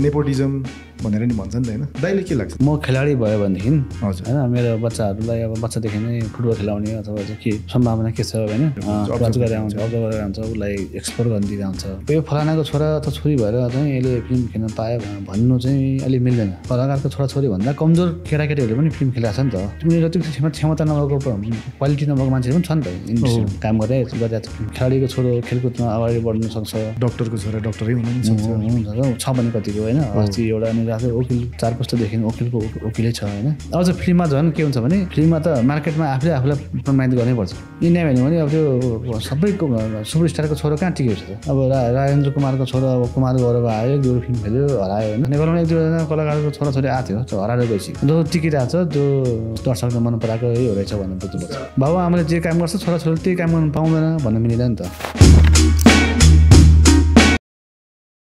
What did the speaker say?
nepotism भनेर नि भन्छ नि त हैन दाइले के लाग्छ म खेलाडी भयो भनेदेखि हजुर हैन मेरो बच्चाहरूलाई अब बच्चादेखि नै फुटबल खेलाउने अथवा चाहिँ के सम्भावना के छ हैन अब्जर्भ गरेर आउँछ उसलाई एक्सप्लोर गर्न दिँदै आउँछ यो फलानाको छोरा अथवा छोरी भएर चाहिँ यसले फिल्म खेल्न पायो भन्नु चाहिँ अलि मिल्दैन कलाकारको छोराछोरी भन्दा कमजोर केटाकेटीहरूले पनि फिल्म खेलाएको छ नि त उनीहरू जति क्षमता नभएको क्वालिटी नभएको मान्छेहरू पनि छ नि त इन्डस्ट्रीमा काम गरेको खेलाडीको छोरो खेलकुदमा अगाडि बढ्न सक्छ डाक्टरको छोरा डाक्टरै हुन पनि सक्छ छ भने कतिको होइन अस्ति एउटा अनि वकिल 4 पुस्तादेखि वकिलको वकिलै छ होइन अझ फिल्ममा झन् के हुन्छ भने फिल्ममा त मार्केटमा आफूले आफूलाई प्रमाणित गर्नैपर्छ यिनै भने अब त्यो सबैको सुपरस्टारको छोरो कहाँ टिकेको छ त अब राजेन्द्र कुमारको छोरो अब कुमार गौरव आयो त्यो फिल्म खेल्यो हरायो होइन नेपालमा एक दुईजना कलाकारको छोराछोरी आएको थियो हराएर गएपछि जो टिकिरहेको छ त्यो दर्शकले मन पराएको यही हो रहेछ भन्ने बुझ्नुपर्छ बाबु आमाले जे काम गर्छ छोराछोरीले त्यही काम गर्नु पाउँदैन भन्न मिल्दैन नि त